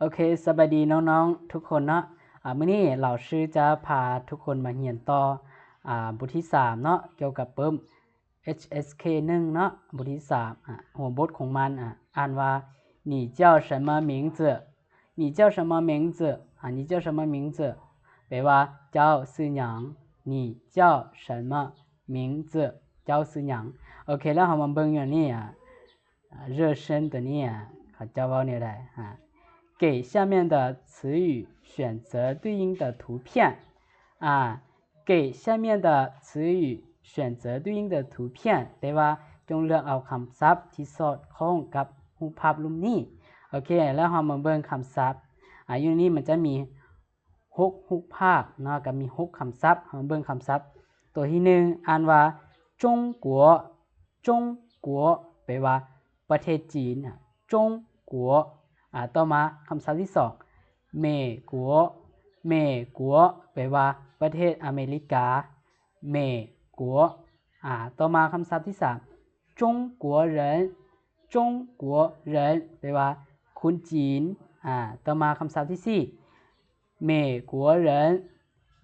ໂອເຄ ສະບາຍດີນ້ອງໆທຸກຄົນເນາະ. ອາ ມື້ນີ້ລາວຊື່ຈະພາທຸກຄົນມາຮຽນຕໍ່ ອາ ບົດທີສາມເນາະ ກ່ຽວກັບປຶ້ມ ເອັດເອັສເຄ ໜຶ່ງເນາະ ບົດທີສາມ ອາ ຫົວບົດຂອງມັນ ອາ ອ່ານວ່າ 你叫什么名字? 你叫什么名字? ອາ 你叫什么名字? ແປວ່າ ເຈົ້າຊື່ຫຍັງ? 你叫什么名字? ເຈົ້າຊື່ຫຍັງ? ໂອເຄ ແລ້ວເຮົາມາເບິ່ງຢູ່ນີ້ ອາ 热身 ຕົວນີ້ ອາ ເຂົາເຈົ້າເວົ້າແນວໃດ? ອາ 给下面的词语选择对应的图片. ອາ 给下面的词语选择对应的图片 ແປວ່າ ຈົ່ງເລືອກເອົາຄຳສັບທີ່ສອดຄ່ອງກັບຮູບພາບຮູບນີ້. ໂອເຄ ແລ້ວເຮົາມາເບິ່ງຄຳສັບ. ອາ ຢູ່ໃນນີ້ມັນຈະມີຫົກຮູບພາບເນາະ ກໍມີຫົກຄຳສັບ. ເຮົາມາເບິ່ງຄຳສັບ ຕົວທີໜຶ່ງ ອ່ານວ່າ 中国. 中国 ແປວ່າ ປະເທດຈີນ ອາ 中国. ອາ ຕໍ່ມາຄຳສັບທີສອງ 美国. 美国 ແປວ່າ ປະເທດອາເມລິກາ 美国. ອາ ຕໍ່ມາຄຳສັບທີສາມ 中国人. 中国人 ແປວ່າ ຄົນຈີນ. ອາ ຕໍ່ມາຄຳສັບທີສີ່ 美国人.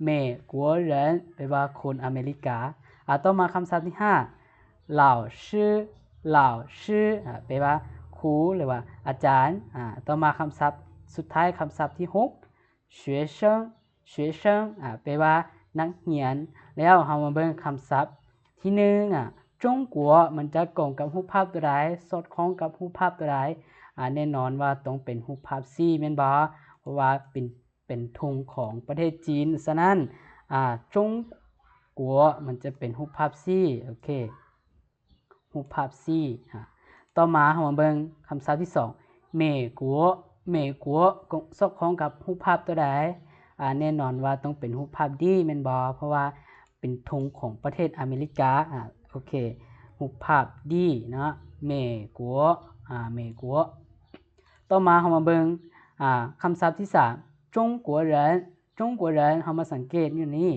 美国人 ແປວ່າ ຄົນອາເມລິກາ. ອາ ຕໍ່ມາຄຳສັບທີຫ້າ 老师. 老师 ອາ ແປວ່າ ຄູ ຫຼືວ່າ ອາຈານ. ອາ ຕໍ່ມາຄຳສັບສຸດທ້າຍ ຄຳສັບທີຫົກ 学生. 学生 ອາ ແປວ່າ ນັກຮຽນ. ແລ້ວເຮົາມາເບິ່ງຄຳສັບທີໜຶ່ງ ອາ 中国 ມັນຈະກົງກັບຮູບພາບຕົວໃດ? ສອດຄ່ອງກັບຮູບພາບຕົວໃດ? ອາ ແນ່ນອນວ່າຕ້ອງເປັນຮູບພາບ C ແມ່ນບໍ່? ເພາະວ່າເປັນ ເປັນທຸງຂອງປະເທດຈີນ. ສະນັ້ນ ອາ 中国 ມັນຈະເປັນຮູບພາບ C. ໂອເຄ ຮູບພາບ C. ອາ ຕໍ່ມາເຮົາມາເບິ່ງຄຳສັບທີສອງ 美国. 美国 ສອດຄ່ອງກັບຮູບພາບຕົວໃດ? ອາ ແນ່ນອນວ່າຕ້ອງເປັນຮູບພາບ D ແມ່ນບໍ່? ເພາະວ່າເປັນທຸງຂອງປະເທດອາເມລິກາ. ອາ ໂອເຄ ຮູບພາບ D ເນາະ 美国. ອາ 美国. ຕໍ່ມາເຮົາມາເບິ່ງ ອາ ຄຳສັບທີສາມ 中国人. 中国人 ເຮົາມາສັງເກດຢູ່ນີ້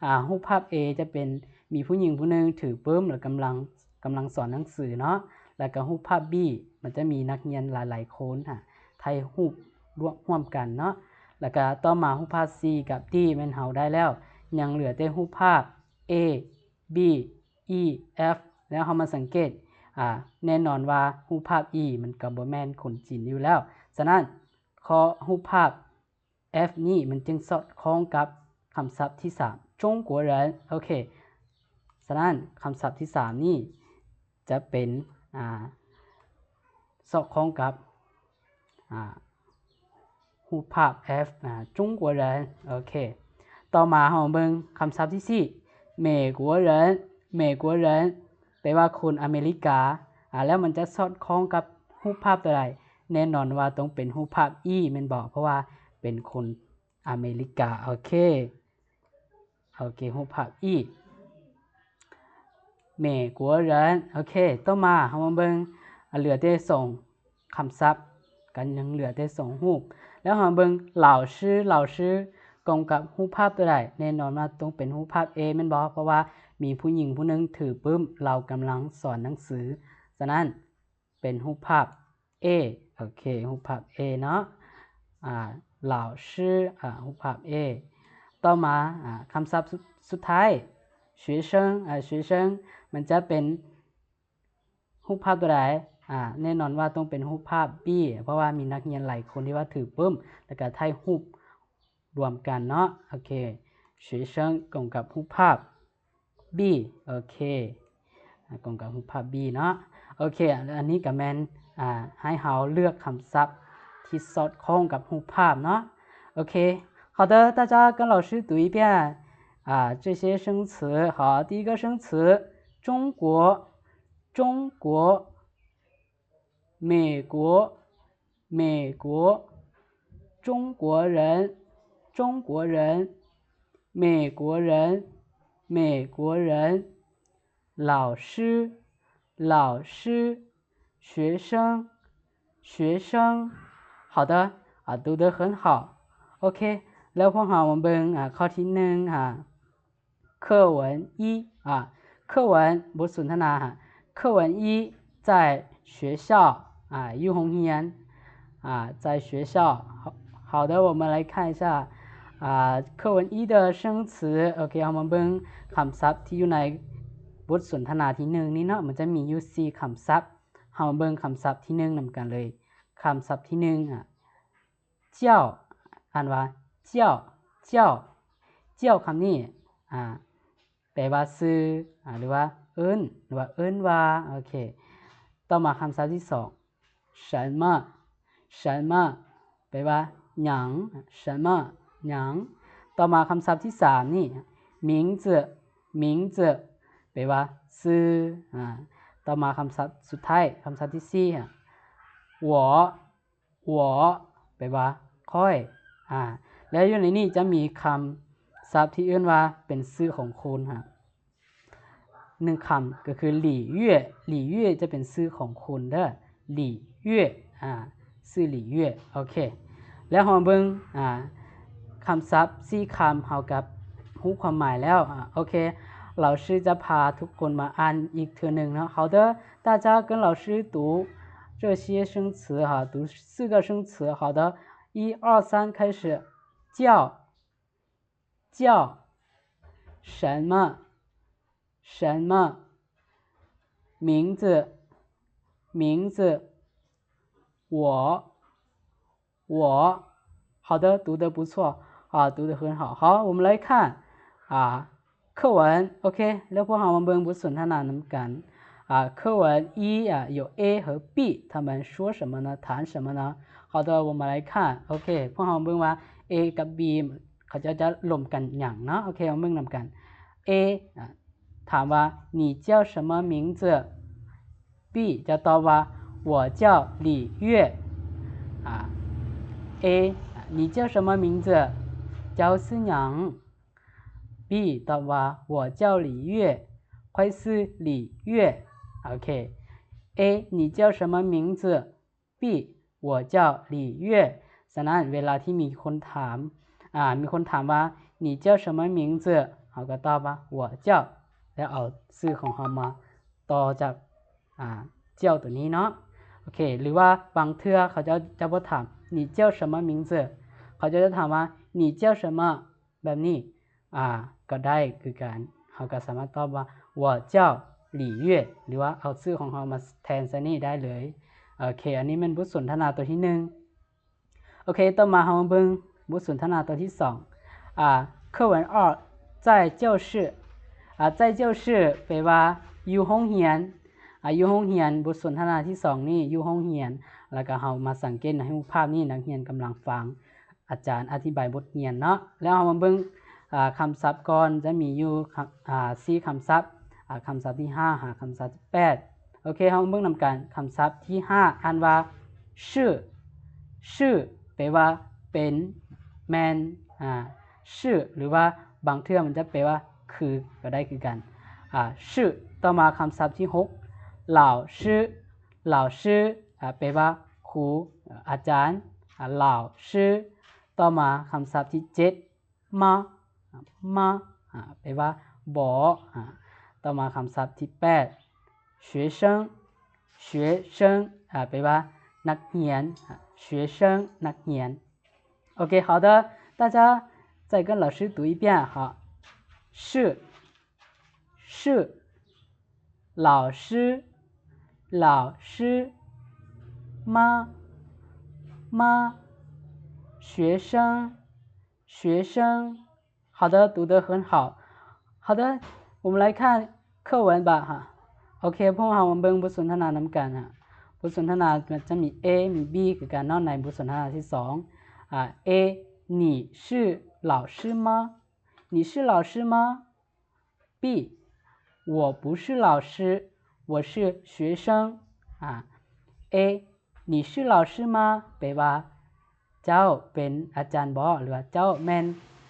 ອາ ຮູບພາບ A ຈະເປັນ ມີຜູ້ຍິງຜູ້ໜຶ່ງຖືປຶ້ມ ແລະ ກຳລັງ ກຳລັງສອນໜັງສືເນາະ ແລ້ວກໍຮູບພາບ B ມັນຈະມີນັກຮຽນຫຼາຍໆຄົນ ອາ ຖ່າຍຮູບລວມ ຮ່ວມກັນເນາະ ແລ້ວກໍຕໍ່ມາຮູບພາບ C ກັບ D ແມ່ນເຮົາໄດ້ແລ້ວ ຍັງເຫຼືອແຕ່ຮູບພາບ A B E F ແລ້ວເຮົາມາສັງເກດ ອາ ແນ່ນອນວ່າຮູບພາບ E ມັນກໍບໍ່ແມ່ນຄົນຈີນຢູ່ແລ້ວ. ສະນັ້ນ ຂໍ້ ຮູບພາບ F ນີ້ມັນຈຶ່ງສອດຄ່ອງກັບຄຳສັບທີສາມ 中国人. ໂອເຄ ສະນັ້ນຄຳສັບທີສາມນີ້ຈະເປັນ ອາ ສອດຄ່ອງກັບ ອາ ຮູບພາບ F ອາ 中国人. ໂອເຄ ຕໍ່ມາເຮົາເບິ່ງຄຳສັບທີສີ່ 美国人. 美国人 ແປວ່າຄົນອາເມລິກາ ອາ ແລ້ວມັນຈະສອດຄ່ອງກັບຮູບພາບຕົວໃດ? ແນ່ນອນວ່າຕ້ອງເປັນຮູບພາບ E ແມ່ນບໍ່? ເພາະວ່າເປັນຄົນອາເມລິກາ. ໂອເຄ ໂອເຄ ຮູບພາບ E 美国人. ໂອເຄ ຕໍ່ມາເຮົາມາເບິ່ງ ອາ ເຫຼືອແຕ່ສອງ ຄຳສັບ ກໍຍັງເຫຼືອແຕ່ສອງຮູບ ແລ້ວເຮົາເບິ່ງ 老师. 老师 ກົງກັບຮູບພາບຕົວໃດ? ແນ່ນອນວ່າຕ້ອງເປັນຮູບພາບ A ແມ່ນບໍ່? ເພາະວ່າມີຜູ້ຍິງຜູ້ໜຶ່ງຖືປຶ້ມ ລາວກຳລັງສອນໜັງສື. ສະນັ້ນເປັນຮູບພາບ A. ໂອເຄ ຮູບພາບ A ເນາະ ອາ 老师 ອາ ຮູບພາບ A. ຕໍ່ມາ ອາ ຄຳສັບສຸດ ສຸດທ້າຍ 学生 ອາ 学生 ມັນຈະເປັນ ຮູບພາບຕົວໃດ? ອາ ແນ່ນອນວ່າຕ້ອງເປັນຮູບພາບ B ເພາະວ່າມີນັກຮຽນຫຼາຍຄົນທີ່ວ່າຖືປຶ້ມ ແລ້ວກໍຖ່າຍຮູບລວມກັນເນາະ. ໂອເຄ 学生 ກົງກັບຮູບພາບ B. ໂອເຄ ອາ ກົງກັບຮູບພາບ B ເນາະ. ໂອເຄ ອັນ ອັນນີ້ກໍແມ່ນ ອາ ໃຫ້ເຮົາເລືອກຄຳສັບທີ່ສອດຄ່ອງກັບຮູບພາບເນາະ. ໂອເຄ 好的，大家跟老师读一遍，啊，这些生词。好，第一个生词，中国， 中国，美国，美国，中国人，中国人，美国人，美国人，老师，老师，学生，学生。好的，啊，读得很好。OK， ແລ້ວພວກເຮົາມາເບິ່ງ ອ່າ ຂໍ້ທີໜຶ່ງ ອ່າ 课文一 ອ່າ 课文 ບົດສົນທະນາ 课文一 在学校 ອ່າ ຢູ່ໂຮງຮຽນ啊，在学校。好，好的，我们来看一下，啊，课文一的生词。โอเค เฮາມາເບິ່ງຄຳສັບທີ່ຢູ່ໃນບົດສົນທະນາທີໜຶ່ງນີ້ເນາະ ມັນຈະມີຢູ່ສີ່ຄຳສັບ. ເຮົາມາເບິ່ງຄຳສັບທີໜຶ່ງນຳກັນເລີຍ. ຄຳສັບທີໜຶ່ງ ອາ ເຈົ້າ ອ່ານວ່າ ເຈົ້າ ເຈົ້າ ເຈົ້າ ຄຳນີ້ ອາ ແປວ່າຊື່ ອາ ຫຼືວ່າເອີ້ນ ຫຼືວ່າເອີ້ນວ່າ. ໂອເຄ ຕໍ່ມາຄຳສັບທີສອງ 什么 什么 ແປວ່າຫຍັງ 什么 ຫຍັງ. ຕໍ່ມາຄຳສັບທີສາມນີ້ 名字 名字 ແປວ່າຊື່ ອາ ຕໍ່ມາຄຳສັບສຸດທ້າຍ ຄຳສັບທີສີ່ 我 我 ແປວ່າຂ້ອຍ ອາ ແລະ ຢູ່ໃນນີ້ຈະມີຄຳສັບທີ່ເອີ້ນວ່າເປັນຊື່ຂອງຄົນ ອາ ໜຶ່ງຄຳກໍຄື 李月 李月 ຈະເປັນຊື່ຂອງຄົນເດີ 李月 ອາ ຊື່ 李月. ໂອເຄ ແລ້ວເຮົາມາເບິ່ງ ອາ ຄຳສັບສີ່ຄຳ ເຮົາກໍຮູ້ຄວາມໝາຍແລ້ວ. ອາ ໂອເຄ 老师ຈະພາທຸກຄົນມາອ່ານອີກເທື່ອໜຶ່ງເນາະ. 好的，大家跟老师读这些生词哈，读四个生词。好的，一二三，开始。叫 叫 什么 什么 名字 名字 我 我 好的，读得不错 啊，读得很好。好，我们来看 อ่า 课文 โอเค แล้วพวกเรามาเบิ่งบทสนทนานำกัน อ่า 课文一 อ่า 有 A 和 B 他们说什么呢 谈什么呢 好的 我们来看 โอเค พวกเรามาเบิ่งว่า A กับ B เขาเจ้าจะลมกันหยังเนาะ โอเค มาเบิ่งนำกัน A อ่า ถามว่า 你叫什么名字 B จะตอบว่า 我叫李月 อ่า A อ่า 你叫什么名字 เจ้าชื่อหยัง B ตอบว่า 我叫李月 ข้อยชื่อ 李月 โอเค A 你叫什么名字 B 我叫李月 ฉะนั้นเวลาที่มีคนถาม อ่า มีคนถามว่า 你叫什么名字 เฮาก็ตอบว่า 我叫 แล้วเอาชื่อของเฮามาต่อจาก อ่า 叫 ตัวนี้เนาะ โอเค หรือว่าบางเทื่อเขาเจ้าจะบ่ถาม 你叫什么名字 เขาเจ้าจะถามว่า 你叫什么 แบบนี้ อ่า ก็ได้คือกัน เฮาก็สามารถตอบว่า 我叫李月 หรือว่าเอาชื่อของเฮามาแทนใส่นี่ได้เลย โอเค อันนี้แม่นบทสนทนาตัวที่หนึ่ง โอเค ต่อมาเฮามาเบิ่งบทสนทนาตัวที่สอง อ่า 课文二 在教室 อ่า 在教室 แปลว่าอยู่โรงเรียน อ่า อยู่โรงเรียน บทสนทนาที่สองนี้อยู่โรงเรียน แล้วก็เฮามาสังเกตในรูปภาพนี้ นักเรียนกำลังฟัง อาจารย์อธิบายบทเรียนเนาะ แล้วเฮามาเบิ่ง อ่า คำศัพท์ก่อน จะมีอยู่ คำ อ่า สี่คำศัพท์ อ่า คำศัพท์ที่ห้า หาคำศัพท์ที่แปด โอเค เฮามาเบิ่งนำกัน คำศัพท์ที่ห้า อ่านว่า 是 是 แปลว่าเป็น แม่น อ่า 是 หรือว่าบางเทื่อมันจะแปลว่าคือก็ได้คือกัน อ่า 是 ต่อมาคำศัพท์ที่หก 老师 老师 อ่า แปลว่าครู อาจารย์ อ่า 老师 ต่อมาคำศัพท์ที่เจ็ด 妈 妈 อ่า แปลว่าบ่ อ่า ต่อมาคำศัพท์ที่แปด 学生 学生 อ่า แปลว่านักเรียน อ่า 学生 นักเรียน โอเค 好的 大家再跟老师读一遍 好 是 是 老师 老师 妈 妈 学生 学生 好的 读得很好 好的 我们来看课文吧 哈 โอเค พวกเรามาเบิ่งบทสนทนานำกัน ฮะ บทสนทนาจะมี A มี B คือกันเนาะ ในบทสนทนาที่สอง อ่า A 你是老师吗 你是老师吗 B 我不是老师 我是学生 อ่า A 你是老师吗 แปลว่า เจ้าเป็นอาจารย์บ่ หรือว่าเจ้าแม่น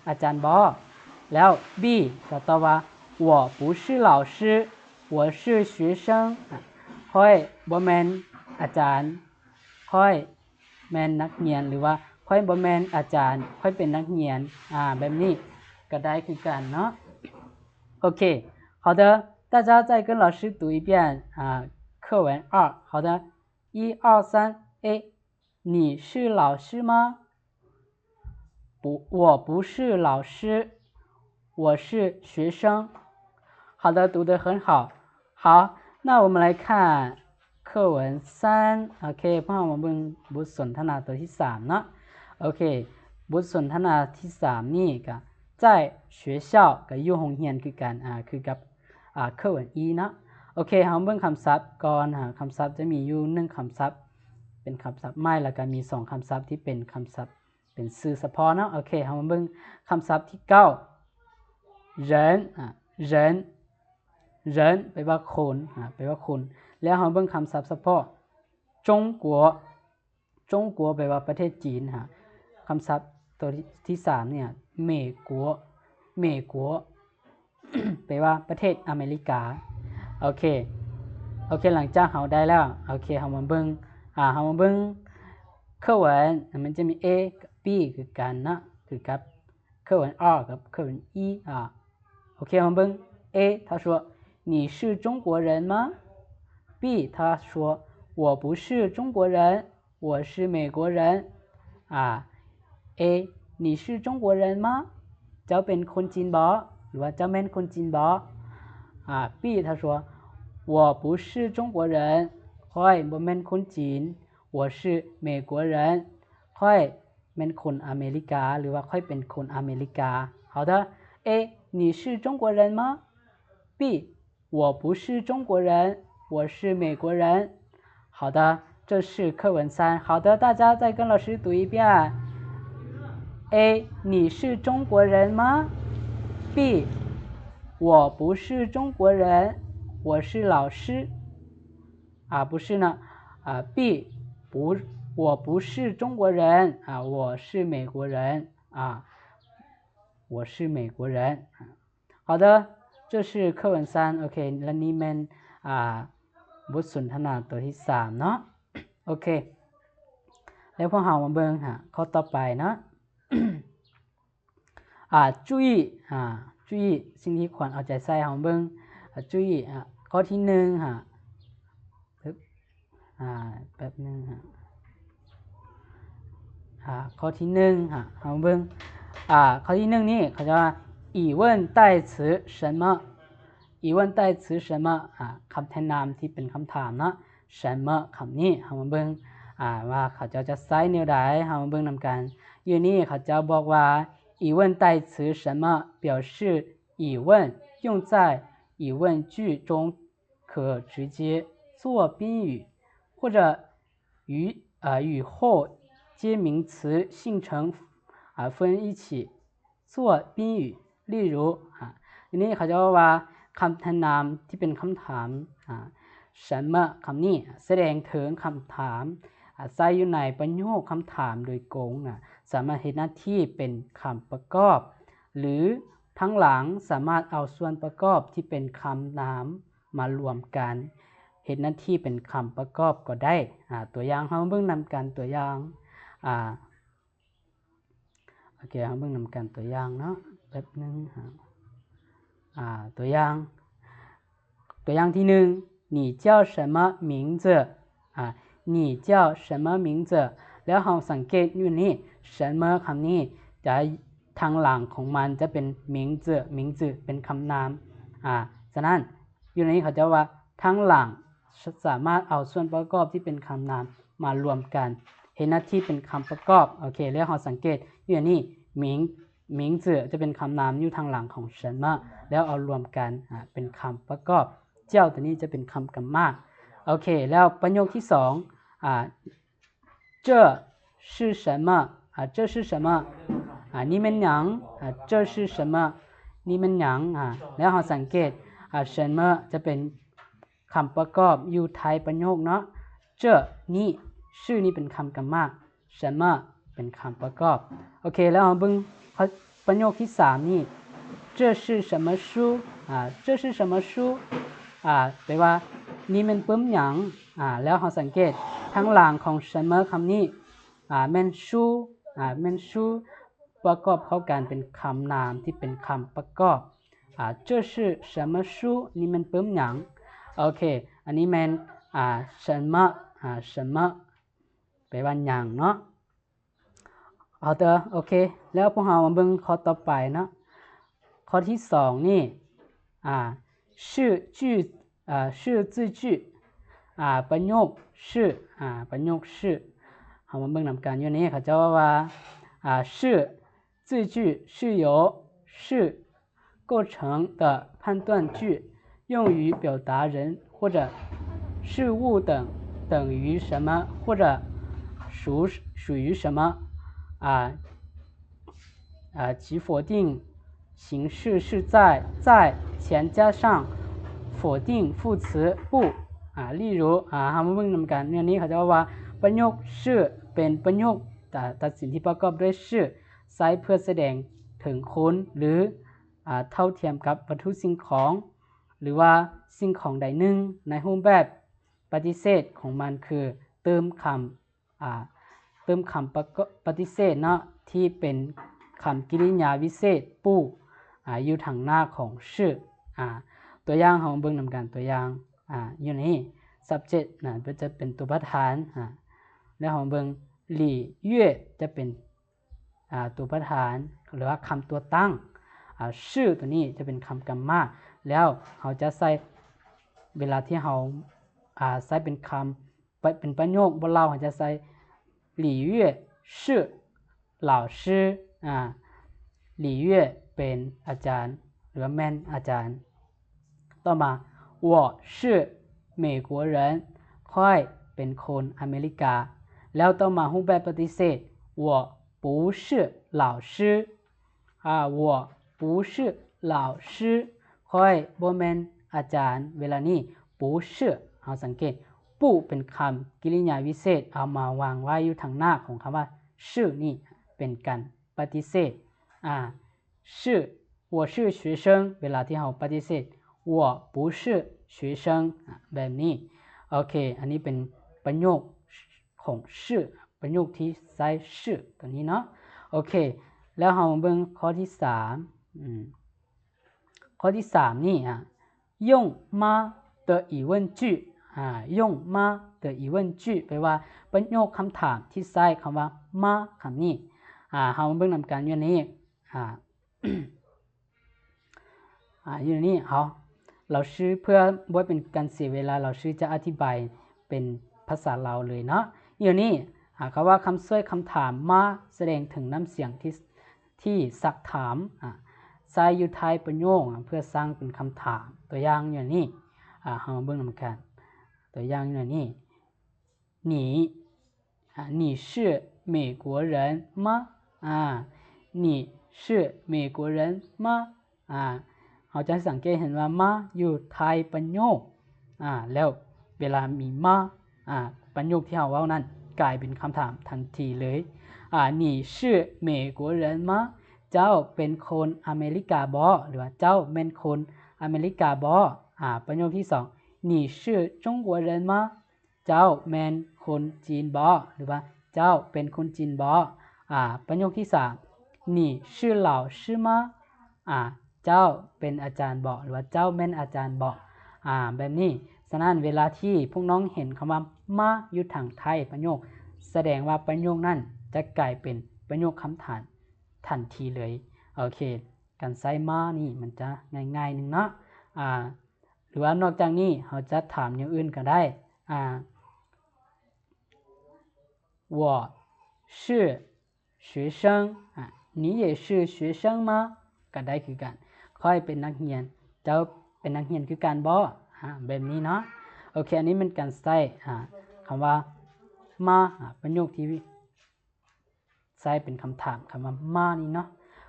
อาจารย์บ่ แล้ว B ก็ตอบว่า我不是老师我是学生 อ่า ข้อยบ่แม่นอาจารย์ ข้อยแม่นนักเรียน หรือว่าข้อยบ่แม่นอาจารย์ ข้อยเป็นนักเรียน อ่า แบบนี้ก็ได้คือกันเนาะ โอเค 好的 大家再跟老师读一遍 อ่า 课文二 好的 一二三 A 你是老师吗？不，我不是老师，我是学生。好的，读得很好。好，那我们来看课文三。โอเค ພວກເຮົາມາເບິ່ງບົດສົນທະນາຕົວທີສາມເນາະ. ໂອເຄ ບົດສົນທະນາທີສາມນີ້ກະ 在学校 ກະຢູ່ໂຮງຮຽນຄືກັນ ອາ ຄືກັບ ອາ 课文一ເນາະ. ໂອເຄ ເຮົາເບິ່ງຄຳສັບກ່ອນ. ອາ ຄຳສັບຈະມີຢູ່ໜຶ່ງຄຳສັບ ເປັນຄຳສັບໃໝ່ ແລ້ວກະມີສອງຄຳສັບທີ່ເປັນຄຳສັບ ເປັນຊື່ສະເພາະເນາະ. ໂອເຄ ເຮົາມາເບິ່ງຄຳສັບທີເກົ້າ 人 ອາ 人 人 ແປວ່າຄົນ ອາ ແປວ່າຄົນ. ແລ້ວເຮົາເບິ່ງຄຳສັບສະເພາະ 中国 中国 ແປວ່າປະເທດຈີນ. ອາ ຄຳສັບຕົວທີສາມນີ້ 美国 美国 ແປວ່າປະເທດອາເມລິກາ. ໂອເຄ ໂອເຄ ຫຼັງຈາກເຮົາໄດ້ແລ້ວ ໂອເຄ ເຮົາມາເບິ່ງ ອາ ເຮົາມາເບິ່ງ 课文 ມັນຈະມີ A ກັບ B ຄືກັນເນາະ ຄືກັບ 课文二 ກັບ 课文一 ອາ ໂອເຄ ເຮົາມາເບິ່ງ A 他说 你是中国人吗？ B 他说 我不是中国人 我是美国人 ອາ A 你是中国人吗？ ເຈົ້າເປັນຄົນຈີນບໍ່ ຫຼືວ່າເຈົ້າແມ່ນຄົນຈີນບໍ່? ອາ B 他说我不是中国人 ຂ້ອຍບໍ່ແມ່ນຄົນຈີນ 我是美国人 ຂ້ອຍແມ່ນຄົນອາເມລິກາ ຫຼືວ່າຂ້ອຍເປັນຄົນອາເມລິກາ. 好的 A 你是中国人吗？ B 我不是中国人，我是美国人。好的，这是课文三。好的，大家再跟老师读一遍。A 你是中国人吗？ B 我不是中国人，我是老师。 啊，不是呢，啊，B 不，我不是中国人，啊，我是美国人，啊，我是美国人。 好的，这是课文三 ໂອເຄ ແລະນີ້ແມ່ນ ອ່າ ບົດສົນທະນາຕົວທີສາມເນາະ. ໂອເຄ ແລ້ວພວກເຮົາມາເບິ່ງຫາຂໍ້ຕໍ່ໄປເນາະ. ອ່າ 注意 ອ່າ 注意 ສິ່ງທີ່ຄວນເອົາໃຈໃສ່ ເຮົາເບິ່ງ ອ່າ 注意 ອ່າ ຂໍ້ທີໜຶ່ງ ອ່າ ອາ ແປັບໜຶ່ງ ອາ ຂໍ້ທີໜຶ່ງ ເຮົາເບິ່ງ ອາ ຂໍ້ທີໜຶ່ງນີ້ເຂົາຈະວ່າ 疑问代词什么 疑问代词什么 ອາ ຄຳແທນນາມທີ່ເປັນຄຳຖາມເນາະ 什么 ຄຳນີ້ ເຮົາມາເບິ່ງ ອາ ວ່າເຂົາເຈົ້າຈະໃຊ້ແນວໃດ ເຮົາມາເບິ່ງນຳກັນ. ຢູ່ນີ້ເຂົາເຈົ້າບອກວ່າ 疑问代词什么表示疑问，用在疑问句中 可直接做宾语，或者与，呃，与后接名词性成，啊，分一起做宾语。例如，啊，อันนี้เขาจะว่าคำแทนนามที่เป็นคำถาม อ่า 什么 คำนี้แสดงถึงคำถาม อ่า ใช้อยู่ในประโยคคำถามโดยตรง อ่า สามารถเฮ็ดหน้าที่เป็นคำประกอบ หรือทางหลังสามารถเอาส่วนประกอบที่เป็นคำนาม มາລວມກັນ ເຮັດໜ້າທີ່ເປັນຄຳປະກອບກໍໄດ້. ອາ ຕົວຢ່າງ ເຮົາເບິ່ງນຳກັນ ຕົວຢ່າງ ອາ ໂອເຄ ເຮົາເບິ່ງນຳກັນຕົວຢ່າງເນາະ ແປັບໜຶ່ງ ອາ ຕົວຢ່າງ ຕົວຢ່າງທີໜຶ່ງ 你叫什么名字? ອາ 你叫什么名字? ແລ້ວເຮົາສັງເກດຢູ່ນີ້ 什么 ຄຳນີ້ຈະ ທາງຫຼັງຂອງມັນຈະເປັນ 名字 名字 ເປັນຄຳນາມ ອາ ສະນັ້ນ ຢູ່ໃນນີ້ເຂົາເຈົ້າວ່າ ທາງຫຼັງສາມາດເອົາສ່ວນປະກອບທີ່ເປັນຄຳນາມມາລວມກັນ ເຮັດໜ້າທີ່ເປັນຄຳປະກອບ. ໂອເຄ ແລ້ວເຮົາສັງເກດຢູ່ໃນນີ້ 名 名字 ຈະເປັນຄຳນາມຢູ່ທາງຫຼັງຂອງ什么 ແລ້ວເອົາລວມກັນ ອາ ເປັນຄຳປະກອບ 叫 ຕົວນີ້ຈະເປັນຄຳກຳມະ. ໂອເຄ ແລ້ວປະໂຫຍກທີສອງ ອາ 这是什么? ອາ 这是什么? ອາ ນີ້ແມ່ນຫຍັງ? ອາ 这是什么? ນີ້ແມ່ນຫຍັງ? ອາ ແລ້ວເຮົາສັງເກດ ອາ 什么 ຈະເປັນຄຳປະກອບຢູ່ທ້າຍປະໂຫຍກເນາະ 这 ນີ້ 是 ນີ້ເປັນຄຳກຳມະ 什么 ເປັນຄຳປະກອບ. ໂອເຄ ແລ້ວເຮົາເບິ່ງປະໂຫຍກທີສາມນີ້ 这是什么书? ອາ 这是什么书? ອາ ແປວ່າ ນີ້ແມ່ນປຶ້ມຫຍັງ? ອາ ແລ້ວເຮົາສັງເກດທາງຫຼັງຂອງ什么 ຄຳນີ້ ອາ ແມ່ນ书 ອາ ແມ່ນ书 ປະກອບເຂົ້າກັນເປັນຄຳນາມທີ່ເປັນຄຳປະກອບ ອາ 这是什么书? ນີ້ແມ່ນປຶ້ມຫຍັງ? ໂອເຄ ອັນນີ້ແມ່ນ ອາ 什么 ອາ 什么ປວ່າຫຍັງເນາະ. ເອົາເຕີ ໂອເຄ ແລ້ວພວກເຮົາມາເບິ່ງຂໍ້ຕໍ່ໄປເນາະ. ຂໍ້ທີສອງນີ້ ອ່າ ชื่อ ชื่อ อ่า ชื่อ字句 ອ່າ ປະໂຫຍກ ชื่อ ອ່າ ປະໂຫຍກ ชื่อ ເຮົາມາເບິ່ງນຳກັນ. ຢູ່ນີ້ເຂົາເຈົ້າເວົ້າວ່າ อ่า ชื่อ 字句是由 ชื่อ 构成的判断句，用于表达人或者事物等等于什么或者属属于什么。啊啊，其否定形式是在在前加上否定副词不。 ອ່າ 例如 ອ່າ ເຮົາມາເບິ່ງນຳກັນ. ແນວນີ້ເຂົາເຈົ້າເວົ້າວ່າ ປະໂຫຍກ ชื่อ ເປັນປະໂຫຍກ ຕັດສິນທີ່ປະກອບດ້ວຍ ชื่อ ໃຊ້ເພື່ອສະແດງເຖິງຄົນ ຫຼື ອ່າ ເທົ່າທຽມກັບວັດຖຸສິ່ງຂອງ ຫຼືວ່າສິ່ງຂອງໃດໜຶ່ງ ໃນຮູບແບບປະຕິເສດຂອງມັນ ຄືເຕີມຄຳ ອ່າ ເຕີມຄຳປະກອບ ປະຕິເສດເນາະ ທີ່ເປັນຄຳກິລິຍາວິເສດ 不 ອ່າ ຢູ່ທາງໜ້າຂອງ ชื่อ ອ່າ ຕົວຢ່າງເຮົາເບິ່ງນຳກັນ. ຕົວຢ່າງ ອ່າ ຢູ່ໃນ subject ນະ ກໍຈະເປັນຕົວປະທານ ອ່າ ແລ້ວເຮົາເບິ່ງ 礼乐 ຈະເປັນ ອ່າ ຕົວປະທານ ຫຼືວ່າຄຳຕົວຕັ້ງ. ອ່າ ชื่อ ຕົວນີ້ຈະເປັນຄຳກຳມະ ແລ້ວເຮົາຈະໃຊ້ ເວລາທີ່ເຮົາ ອ່າ ໃຊ້ເປັນຄຳ ເປັນປະໂຫຍກບໍ່ເລົ່າ ເຮົາຈະໃຊ້礼乐是老师 ອ່າ 礼乐 ເປັນອາຈານ ຫຼືວ່າແມ່ນອາຈານ. ຕໍ່ມາ 我是美国人 ຂ້ອຍເປັນຄົນອາເມລິກາ. ແລ້ວຕໍ່ມາຮູບແບບປະຕິເສດ 我不是老师 ອ່າ 我不是老师 ຂ້ອຍບໍ່ແມ່ນອາຈານ. ເວລານີ້ 不是 ເຮົາສັງເກດ 不 ເປັນຄຳກິລິຍາວິເສດ ເອົາມາວາງໄວ້ຢູ່ທາງໜ້າຂອງຄຳວ່າ 是 ນີ້ ເປັນການປະຕິເສດ ອ່າ 是 我是学生 ເວລາທີ່ເຮົາປະຕິເສດ 我不是学生 ອ່າ ແບບນີ້. ໂອເຄ ອັນນີ້ເປັນປະໂຫຍກຂອງ 是 ປະໂຫຍກທີ່ໃຊ້ 是 ຕົວນີ້ເນາະ. ໂອເຄ ແລ້ວເຮົາມາເບິ່ງຂໍ້ທີສາມ ອືມ ຂໍ້ທີສາມນີ້ ອ່າ 用吗的疑问句 ອ່າ 用吗的疑问句 ແປວ່າປະໂຫຍກຄຳຖາມທີ່ໃຊ້ຄຳວ່າ 吗 ຄຳນີ້. ອ່າ ເຮົາມາເບິ່ງນຳກັນຢູ່ນີ້ ອ່າ ອ່າ ຢູ່ໃນນີ້ເຮົາ 老师 ເພື່ອບໍ່ໃຫ້ເປັນການເສຍເວລາ 老师 ຈະອະທິບາຍເປັນພາສາລາວເລີຍເນາະ. ຢູ່ນີ້ ອ່າ ຄຳວ່າຄຳຊ່ວຍຄຳຖາມ 吗 ສະແດງເຖິງນ້ຳສຽງທີ່ ທີ່ຊັກຖາມ ອ່າ ໃຊ້ຢູ່ທ້າຍປະໂຫຍກ ອ່າ ເພື່ອສ້າງເປັນຄຳຖາມ. ຕົວຢ່າງຢູ່ໃນນີ້ ອ່າ ເຮົາມາເບິ່ງນຳກັນ. ຕົວຢ່າງຢູ່ໃນນີ້ 你 ອ່າ 你是美国人吗 ອ່າ 你是美国人吗 ອ່າ ເຮົາຈະສັງເກດເຫັນວ່າ 吗 ຢູ່ທ້າຍປະໂຫຍກ ອ່າ ແລ້ວເວລາມີ 吗 ອ່າ ປະໂຫຍກທີ່ເຮົາເວົ້ານັ້ນກາຍເປັນຄຳຖາມທັນທີເລີຍ. ອ່າ 你是美国人吗 ເຈົ້າເປັນຄົນອາເມລິກາບໍ ຫຼືວ່າເຈົ້າແມ່ນຄົນອາເມລິກາບໍ? ອ່າ ປະໂຫຍກທີສອງ 你是中国人吗 ເຈົ້າແມ່ນຄົນຈີນບໍ ຫຼືວ່າເຈົ້າເປັນຄົນຈີນບໍ? ອ່າ ປະໂຫຍກທີສາມ 你是老师吗 ອ່າ ເຈົ້າເປັນອາຈານບໍ ຫຼືວ່າເຈົ້າແມ່ນອາຈານບໍ? ອ່າ ແບບນີ້. ສະນັ້ນ ເວລາທີ່ພວກນ້ອງເຫັນຄຳວ່າ 吗 ຢູ່ທາງທ້າຍປະໂຫຍກ ສະແດງວ່າປະໂຫຍກນັ້ນຈະກາຍເປັນປະໂຫຍກຄຳຖາມທັນທີເລີຍ. ໂອເຄ ການໃຊ້ 吗 ນີ້ມັນຈະງ່າຍໆໜຶ່ງເນາະ. ອ່າ ຫຼືວ່ານອກຈາກນີ້ເຮົາຈະຖາມແນວອື່ນກໍໄດ້ ອ່າ 我是学生 ອ່າ 你也是学生吗 ກໍໄດ້ຄືກັນ ຂ້ອຍເປັນນັກຮຽນ ເຈົ້າເປັນນັກຮຽນຄືກັນບໍ? ອ່າ ແບບນີ້ເນາະ. ໂອເຄ ອັນນີ້ແມ່ນການໃຊ້ ອ່າ ຄຳວ່າ 吗 ອ່າ ປະໂຫຍກທີ່ ໃຊ້ເປັນຄຳຖາມ ຄຳວ່າ 吗 ນີ້ເນາະ.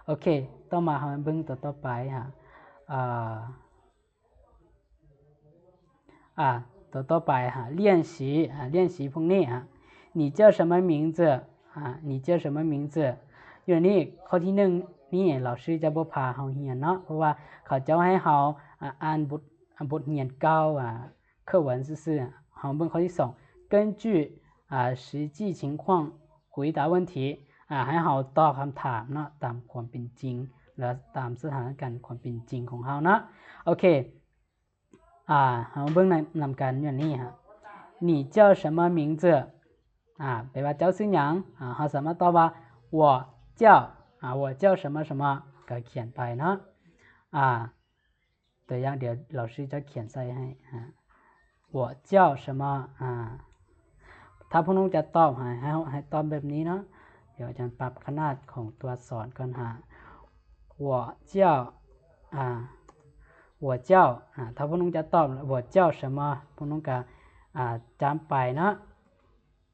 ໂອເຄ ຕໍ່ມາເຮົາມາເບິ່ງຕົວຕໍ່ໄປ ອ່າ ອ່າ ຕົວຕໍ່ໄປ ອ່າ 练习 ອ່າ 练习ພວກນີ້ ອ່າ 你叫什么名字 ອ່າ 你叫什么名字 ຢູ່ໃນນີ້ ຂໍ້ທີໜຶ່ງນີ້ 老师 ຈະບໍ່ພາເຮົາຮຽນເນາະ ເພາະວ່າເຂົາເຈົ້າໃຫ້ເຮົາ ອ່າ ອ່ານບົດ ອ່າ ບົດຮຽນເກົ່າ ອ່າ 课文 ຊື່ໆ. ເຮົາເບິ່ງຂໍ້ທີສອງ 根据 ອ່າ 实际情况 回答问题 ອ່າ ໃຫ້ເຮົາຕອບຄຳຖາມເນາະ ຕາມຄວາມເປັນຈິງ ແລະ ຕາມສະຖານະການຄວາມເປັນຈິງຂອງເຮົາເນາະ. ໂອເຄ ອ່າ ເຮົາເບິ່ງນຳ ນຳກັນຢູ່ນີ້ 你叫什么名字ອາ ແປວ່າເຈົ້າຊື່ຫຍັງ? ອາ ເຮົາສາມາດຕອບວ່າ 我叫 ອາ 我叫什么什么 ກໍຂຽນໄປເນາະ. ອາ ຕົວຢ່າງ ດຽວລາວຊິຈະຂຽນໃສ່ໃຫ້ ອາ 我叫什么 ອາ ຖ້າຜູ້ນ້ອງຈະຕອບ ໃຫ້ ໃຫ້ ໃຫ້ຕອບແບບນີ້ເນາະ. ດຽວອາຈານປັບຂະໜາດຂອງຕົວອັກສອນກ່ອນ ຫາ 我叫 ອາ 我叫 ອາ ຖ້າຜູ້ນ້ອງຈະຕອບ 我叫什么 ຜູ້ນ້ອງກໍ ອາ ຈ້ຳໄປເນາະ.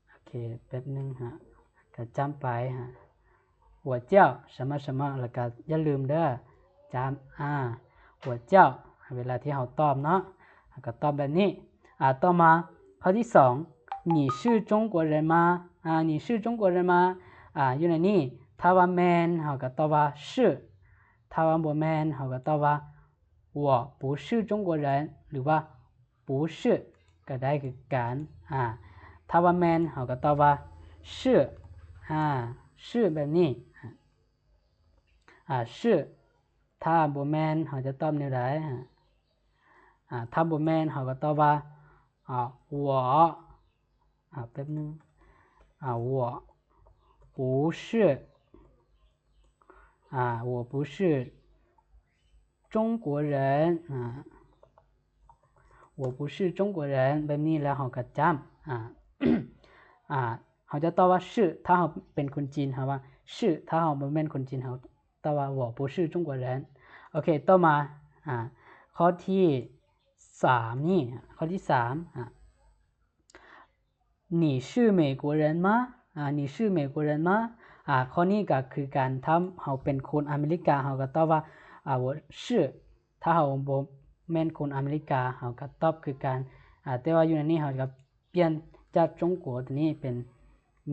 ໂອເຄ ແປັບໜຶ່ງຮະ ກະຈ້ຳໄປຮະ 我叫什么什么 ແລ້ວກະຢ່າລືມເດີ ຈ້ຳ ອາ 我叫 ເວລາທີ່ເຮົາຕອບເນາະ ເຮົາກະຕອບແບບນີ້. ອາ ຕໍ່ມາ ຂໍ້ທີສອງ 你是中国人吗? ອາ 你是中国人吗? ອາ ຢູ່ໃນນີ້ ຖ້າວ່າແມ່ນ ເຮົາກະຕອບວ່າ 是 ຖ້າວ່າບໍ່ແມ່ນ ເຮົາກະຕອບວ່າ 我不是中国人 ຫຼືວ່າ 不是 ກໍໄດ້ຄືກັນ. ອາ ຖ້າວ່າແມ່ນ ເຮົາກໍຕອບວ່າ 是 ອາ 是 ແບບນີ້ ອາ 是. ຖ້າບໍ່ແມ່ນ ເຮົາຈະຕອບແນວໃດ? ອາ ຖ້າບໍ່ແມ່ນ ເຮົາກໍຕອບວ່າ ອາ 我 ອາ ແປັບໜຶ່ງ ອາ 我不是 ອາ 我不是中国人 ອາ 我不是中国人 ແບບນີ້ ແລ້ວເຮົາກໍຈ້ຳ ອາ ອາ ເຮົາຈະຕອບວ່າ 是 ຖ້າເຮົາເປັນຄົນຈີນ ເຮົາວ່າ 是 ຖ້າເຮົາບໍ່ແມ່ນຄົນຈີນ ເຮົາຕອບວ່າ 我不是中国人. ໂອເຄ ຕໍ່ມາ ອາ ຂໍ້ທີສາມນີ້ ຂໍ້ທີສາມ ອາ 你是美国人吗? ອາ 你是美国人吗? ອາ ຂໍ້ນີ້ກໍຄືກັນ ຖ້າເຮົາເປັນຄົນອາເມລິກາ ເຮົາກໍຕອບວ່າ ອາ 我是 ຖ້າເຮົາບໍ່ແມ່ນຄົນອາເມລິກາ ເຮົາກໍຕອບຄືກັນ ອາ ແຕ່ວ່າຢູ່ໃນນີ້ເຮົາກໍປ່ຽນຈາກ中国ຕົວນີ້ເປັນ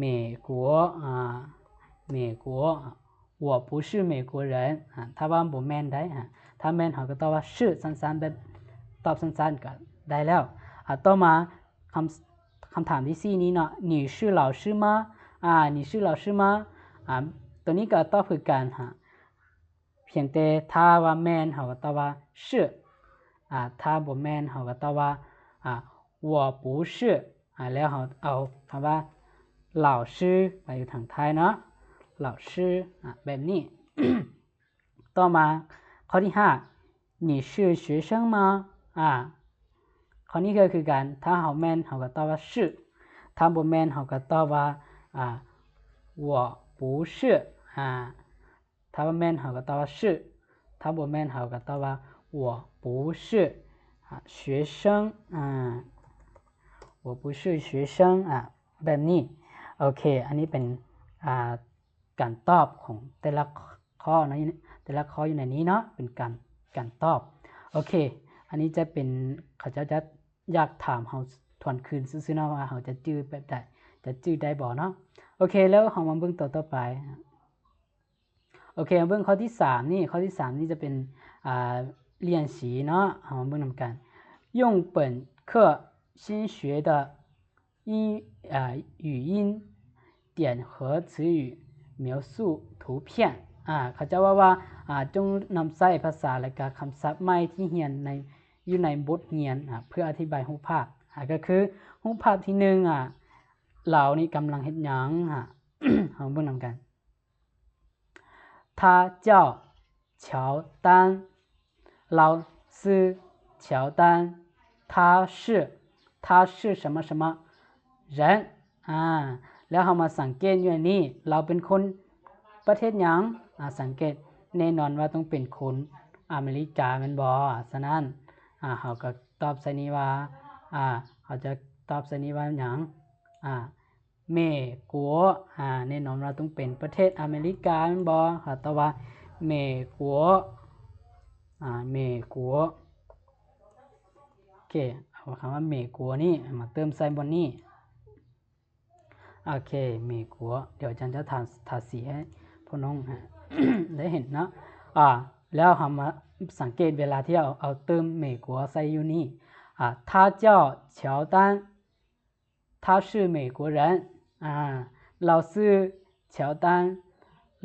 美国 ອາ 美国 我不是美国人 ອາ ຖ້າວ່າບໍ່ແມ່ນໄດ້ ອາ ຖ້າແມ່ນເຮົາກໍຕອບວ່າ 是 ສັ້ນໆ ແບບຕອບສັ້ນໆ ກໍໄດ້ແລ້ວ. ອາ ຕໍ່ມາ ຄຳ ຄຳຖາມທີສີ່ນີ້ເນາະ 你是老师吗? ອາ 你是老师吗? ອາ ຕົວນີ້ກໍຕອບຄືກັນ ອາ ພຽງແຕ່ຖ້າວ່າແມ່ນ ເຮົາກໍຕອບວ່າ 是 ອາ ຖ້າບໍ່ແມ່ນ ເຮົາກໍຕອບວ່າ ອາ 我不是 ອາ ແລ້ວເຮົາເອົາຄຳວ່າ 老师 ໄປຢູ່ທາງທ້າຍເນາະ 老师 ອາ ແບບນີ້. ຕໍ່ມາ ຂໍ້ທີຫ້າ 你是学生吗? ອາ ຂໍ້ນີ້ກໍຄືກັນ ຖ້າເຮົາແມ່ນ ເຮົາກໍຕອບວ່າ 是 ຖ້າບໍ່ແມ່ນ ເຮົາກໍຕອບວ່າ ອາ 我不是 ອາ ຖ້າວ່າແມ່ນ ເຮົາກໍຕອບວ່າ 是 ຖ້າບໍ່ແມ່ນ ເຮົາກໍຕອບວ່າ 我不是 ອາ 学生 ອາ 我不是学生 ອາ ແບບນີ້. ໂອເຄ ອັນນີ້ເປັນ ອາ ການຕອບຂອງແຕ່ລະຂໍ້ເນາະ ແຕ່ລະຂໍ້ຢູ່ໃນນີ້ເນາະ ເປັນການ ການຕອບ. ໂອເຄ ອັນນີ້ຈະເປັນ ເຂົາເຈົ້າຈະຢາກຖາມເຮົາທວນຄືນຊື່ໆເນາະ ວ່າເຮົາຈະຈື່ແບບໃດ ຈະຈື່ໄດ້ບໍ່ເນາະ. ໂອເຄ ແລ້ວເຮົາມາເບິ່ງຕົວຕໍ່ໄປ. ໂອເຄ ມາເບິ່ງຂໍ້ທີສາມນີ້ ຂໍ້ທີສາມນີ້ຈະເປັນ ອາ 练习 ເນາະ ເຮົາມາເບິ່ງນຳກັນ. 用本课新学的 英 ເອີ 语音点和词语描述图片 ອາ ເຂົາເຈົ້າເວົ້າວ່າ ອາ ຈົ່ງນຳໃຊ້ພາສາ ແລະກະຄຳສັບໃໝ່ທີ່ຮຽນໃນ ຢູ່ໃນບົດຮຽນ ອາ ເພື່ອອະທິບາຍຮູບພາບ ອາ ກໍຄືຮູບພາບທີໜຶ່ງ ອາ ລາວນີ້ກຳລັງເຮັດຫຍັງ ອາ ເຮົາເບິ່ງນຳກັນ. 他叫乔丹 ລາວຊື່ 乔丹 他是 他是什么什么人 ອາ ແລ້ວເຮົາມາສັງເກດຢູ່ອັນນີ້ ລາວເປັນຄົນປະເທດຫຍັງ? ອາ ສັງເກດ ແນ່ນອນວ່າຕ້ອງເປັນຄົນອາເມລິກາແມ່ນບໍ່? ສະນັ້ນ ອາ ເຮົາກໍຕອບໃສ່ນີ້ວ່າ ອາ ເຮົາຈະຕອບໃສ່ນີ້ວ່າຫຍັງ? ອາ 美国 ອາ ແນ່ນອນວ່າຕ້ອງເປັນປະເທດອາເມລິກາແມ່ນບໍ່? ເຮົາຕອບວ່າ 美国 ອາ 美国 ໂອເຄ ເອົາຄຳວ່າ 美国 ນີ້ມາເຕີມໃສ່ບ່ອນນີ້ ໂອເຄ 美国 ດຽວອາຈານຈະທາ ທາສີໃຫ້ພວກນ້ອງໄດ້ເຫັນເນາະ ອາ ແລ້ວເຮົາມາສັງເກດເວລາທີ່ເຮົາເອົາເຕີມ美国ໃສ່ຢູ່ນີ້ ອາ 他叫乔丹 他是美国人 ອາ ລາວຊື່ 乔丹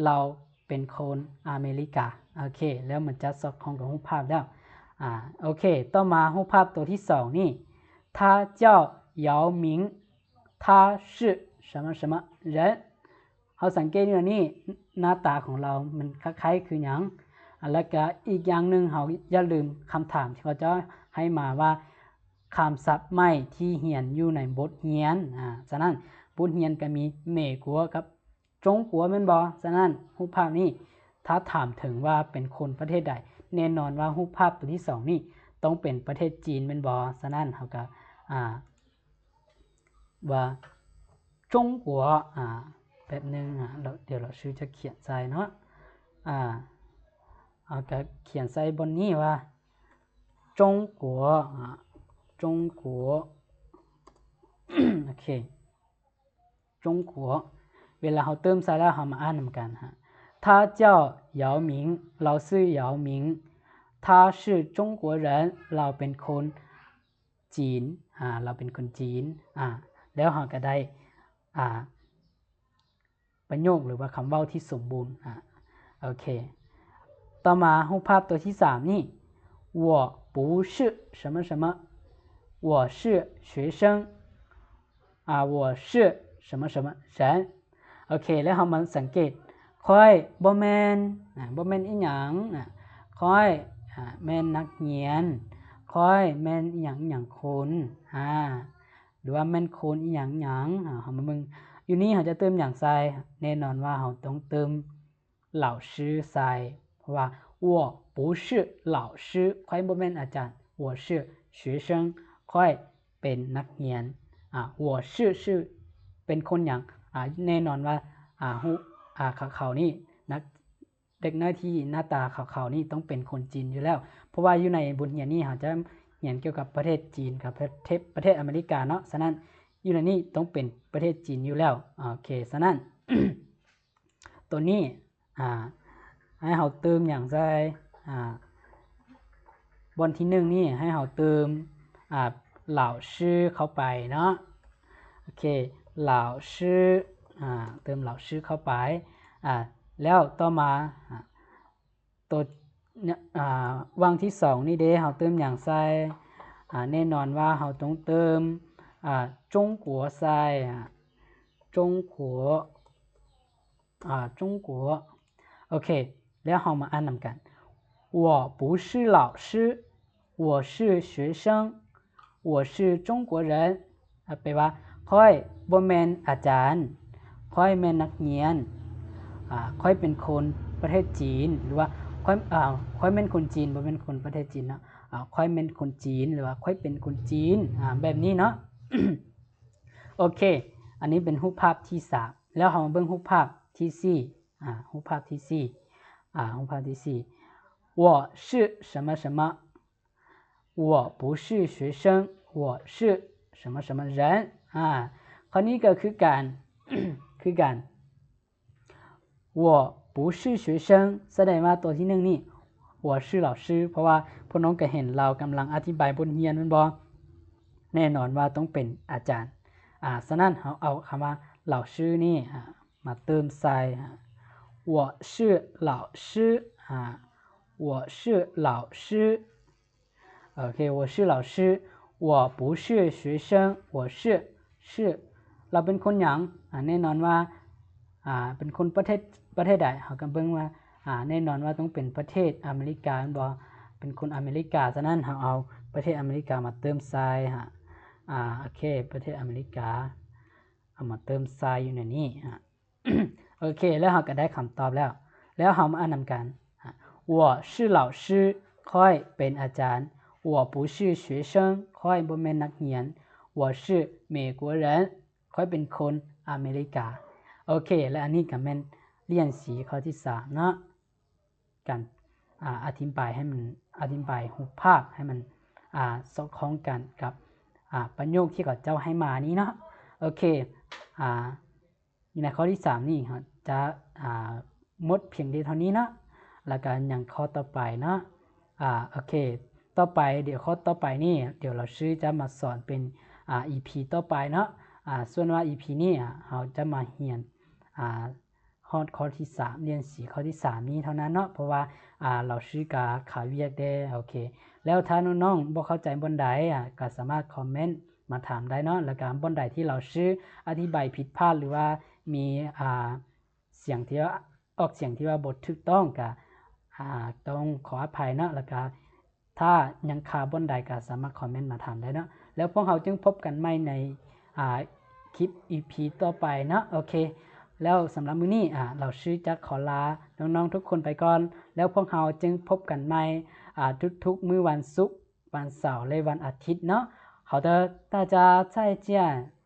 ລາວເປັນຄົນອາເມລິກາ ໂອເຄ ແລ້ວມັນຈະສອດຄ່ອງກັບຮູບພາບແລ້ວ ອາ ໂອເຄ ຕໍ່ມາຮູບພາບຕົວທີສອງນີ້ 他叫姚明 他是什么什么人 ເຮົາສັງເກດຢູ່ນີ້ ໜ້າຕາຂອງລາວມັນຄ້າຍໆຄືຫຍັງ. ແລ້ວກະອີກຢ່າງໜຶ່ງ ເຮົາຢ່າລືມຄຳຖາມທີ່ເຂົາເຈົ້າໃຫ້ມາວ່າ ຄຳສັບໃໝ່ທີ່ຮຽນຢູ່ໃນບົດຮຽນ. ອາ ສະນັ້ນ ບົດຮຽນກະມີ 美国 ກັບ 中国 ແມ່ນບໍ່? ສະນັ້ນ ຮູບພາບນີ້ ຖ້າຖາມເຖິງວ່າເປັນຄົນປະເທດໃດ ແນ່ນອນວ່າຮູບພາບຕົວທີສອງນີ້ ຕ້ອງເປັນປະເທດຈີນແມ່ນບໍ່? ສະນັ້ນ ເຮົາກະ ອາ ວ່າ 中国 ອາ ແປັບໜຶ່ງ ອາ ດຽວລາວຊື່ຈະຂຽນໃສ່ເນາະ ອາ ເຮົາກະຂຽນໃສ່ບ່ອນນີ້ວ່າ 中国 ອາ 中国 ໂອເຄ 中国 ເວລາເຮົາເຕີມໃສ່ແລ້ວ ເຮົາມາອ່ານນຳກັນ ฮະ 他叫姚明 ລາວຊື່ 姚明 他是中国人 ລາວເປັນຄົນຈີນ ອາ ລາວເປັນຄົນຈີນ ອາ ແລ້ວເຮົາກະໄດ້ ອາ ປະໂຫຍກ ຫຼືວ່າຄຳເວົ້າທີ່ສົມບູນ ອາ ໂອເຄ ຕໍ່ມາຮູບພາບຕົວທີສາມນີ້ 我不是什么什么 我是学生 ອາ 我是什么什么人 ໂອເຄ ແລ້ວເຮົາມາສັງເກດ ຂ້ອຍບໍ່ແມ່ນ ອາ ບໍ່ແມ່ນອີ່ຫຍັງ ອາ ຂ້ອຍ ອາ ແມ່ນນັກຮຽນ ຂ້ອຍແມ່ນອີ່ຫຍັງອີ່ຫຍັງຄົນ ອາ ຫຼືວ່າແມ່ນຄົນອີ່ຫຍັງອີ່ຫຍັງ ອາ ເຮົາມາເບິ່ງ ຢູ່ນີ້ເຮົາຈະເຕີມຫຍັງໃສ່ ແນ່ນອນວ່າເຮົາຕ້ອງເຕີມ 老师 ໃສ່ ເພາະວ່າ 我不是老师 ຂ້ອຍບໍ່ແມ່ນອາຈານ 我是学生 ຂ້ອຍເປັນນັກຮຽນ ອາ 我是 ຊື່ ເປັນຄົນຫຍັງ ອາ ແນ່ນອນວ່າ ອາ ຮູບ ອາ ເຂົານີ້ ນັກ ເດັກນ້ອຍທີ່ໜ້າຕາຂາວໆນີ້ຕ້ອງເປັນຄົນຈີນຢູ່ແລ້ວ ເພາະວ່າຢູ່ໃນບົດຮຽນນີ້ເຮົາຈະຮຽນກ່ຽວກັບປະເທດຈີນກັບປະເທດ ປະເທດອາເມລິກາເນາະ ສະນັ້ນຢູ່ໃນນີ້ຕ້ອງເປັນປະເທດຈີນຢູ່ແລ້ວ ໂອເຄ ສະນັ້ນ ໂຕນີ້ ອາ ໃຫ້ເຮົາເຕີມຫຍັງໃສ່ ອາ ບ່ອນທີໜຶ່ງນີ້ໃຫ້ເຮົາເຕີມ ອາ 老师 ເຂົ້າໄປເນາະ ໂອເຄ 老师 ອາ ເຕີມ老师 ເຂົ້າໄປ ອາ ແລ້ວຕໍ່ມາ ອາ ໂຕ ອາ ຫວ່າງທີສອງນີ້ເດ ເຮົາເຕີມຫຍັງໃສ່ ອາ ແນ່ນອນວ່າເຮົາຕ້ອງເຕີມ ອາ 中国 ໃສ່ ອາ 中国 ອາ 中国 ໂອເຄ ແລ້ວເຮົາມາອ່ານນຳກັນ 我不是老师 我是学生 我是中国人 ອາ ແປວ່າ ຂ້ອຍບໍ່ແມ່ນອາຈານ ຂ້ອຍແມ່ນນັກຮຽນ ອາ ຂ້ອຍເປັນຄົນປະເທດຈີນ ຫຼືວ່າ ຂ້ອຍ ອາ ຂ້ອຍແມ່ນຄົນຈີນ ບໍ່ແມ່ນຄົນປະເທດຈີນເນາະ ອາ ຂ້ອຍແມ່ນຄົນຈີນ ຫຼືວ່າ ຂ້ອຍເປັນຄົນຈີນ ອາ ແບບນີ້ເນາະ ໂອເຄ ອັນນີ້ເປັນຮູບພາບທີສາມ ແລ້ວເຮົາມາເບິ່ງຮູບພາບທີສີ່ ອາ ຮູບພາບທີສີ່ ອາ ຮູບພາບທີສີ່ 我是什么什么 我不是学生 我是什么什么人 ອາ ຂໍ້ນີ້ກໍຄືກັນ ຄືກັນ 我不是学生 ສະແດງວ່າຕົວທີໜຶ່ງນີ້ 我是老师 ເພາະວ່າພວກນ້ອງກໍເຫັນລາວກຳລັງອະທິບາຍບົດຮຽນແມ່ນບໍ່ ແນ່ນອນວ່າຕ້ອງເປັນອາຈານ ອາ ສະນັ້ນເຮົາເອົາຄຳວ່າ 老师 ນີ້ ອາ ມາເຕີມໃສ່ ອາ 我是老师 ອາ 我是老师 ໂອເຄ 我是老师 我不是学生 我是 是 ລາວເປັນຄົນຫຍັງ ອາ ແນ່ນອນວ່າ ອາ ເປັນຄົນປະເທດ ປະເທດໃດ ເຮົາກໍເບິ່ງວ່າ ອາ ແນ່ນອນວ່າຕ້ອງເປັນປະເທດອາເມລິກາແມ່ນບໍ່ ເປັນຄົນອາເມລິກາ ສະນັ້ນເຮົາເອົາປະເທດອາເມລິກາມາເຕີມໃສ່ ອາ ໂອເຄ ປະເທດອາເມລິກາ ເອົາມາເຕີມໃສ່ຢູ່ໃນນີ້ ອາ ໂອເຄ ແລ້ວເຮົາກໍໄດ້ຄຳຕອບແລ້ວ ແລ້ວເຮົາມາອ່ານນຳກັນ 我是老师 ຂ້ອຍເປັນອາຈານ 我不是学生 ຂ້ອຍບໍ່ແມ່ນນັກຮຽນ 我是美国人 ຂ້ອຍເປັນຄົນອາເມລິກາ ໂອເຄ ແລະ ອັນນີ້ກໍແມ່ນ 练习 ຂໍ້ທີສາມເນາະ ການ ອາ ອະທິບາຍໃຫ້ມັນ ອະທິບາຍຮູບພາບໃຫ້ມັນ ອາ ສອດຄ່ອງກັນກັບ ອາ ປະໂຫຍກທີ່ເຂົາເຈົ້າໃຫ້ມານີ້ເນາະ ໂອເຄ ອາ ຢູ່ໃນຂໍ້ທີສາມນີ້ເຮົາຈະ ອາ ໝົດພຽງແຕ່ເທົ່ານີ້ເນາະ ແລ້ວກໍຍັງຂໍ້ຕໍ່ໄປເນາະ ອາ ໂອເຄ ຕໍ່ໄປ ດຽວຂໍ້ຕໍ່ໄປນີ້ ດຽວລາວຊື່ຈະມາສອນເປັນ ອາ ອີພີຕໍ່ໄປເນາະ ອາ ສ່ວນວ່າ ອີພີນີ້ ອາ ເຮົາຈະມາຮຽນ ອາ ຮອດຂໍ້ທີສາມ ລຽນສີ່ຂໍ້ທີສາມນີ້ເທົ່ານັ້ນເນາະ ເພາະວ່າ ອາ ລາວຊື່ກະຄາວຽກແດ່ ໂອເຄ ແລ້ວຖ້ານ້ອງໆບໍ່ເຂົ້າໃຈບ່ອນໃດ ອາ ກະສາມາດຄອມເມັນ ມາຖາມໄດ້ເນາະ ແລ້ວກໍບ່ອນໃດທີ່ລາວຊື່ອະທິບາຍຜິດພາດ ຫຼືວ່າມີ ອ່າ ສຽງທີ່ວ່າ ອອກສຽງທີ່ວ່າບໍ່ຖືກຕ້ອງ ກໍ ອ່າ ຕ້ອງຂໍອະໄພເນາະ ແລ້ວກໍ ຖ້າຍັງຄາບ່ອນໃດກໍສາມາດຄອມເມັນມາຖາມໄດ້ເນາະ ແລ້ວພວກເຮົາຈຶ່ງພົບກັນໃໝ່ໃນ ອ່າ ຄລິບ ອີພີ ຕໍ່ໄປເນາະ. ໂອເຄ ແລ້ວສຳລັບມື້ນີ້ ອ່າ ລາວຊື່ຈະຂໍລານ້ອງໆທຸກຄົນໄປກ່ອນ ແລ້ວພວກເຮົາຈຶ່ງພົບກັນໃໝ່ ອ່າ ທຸກໆມື້ວັນສຸກ ວັນເສົາ ແລະ ວັນອາທິດເນາະ. 好的，大家再见。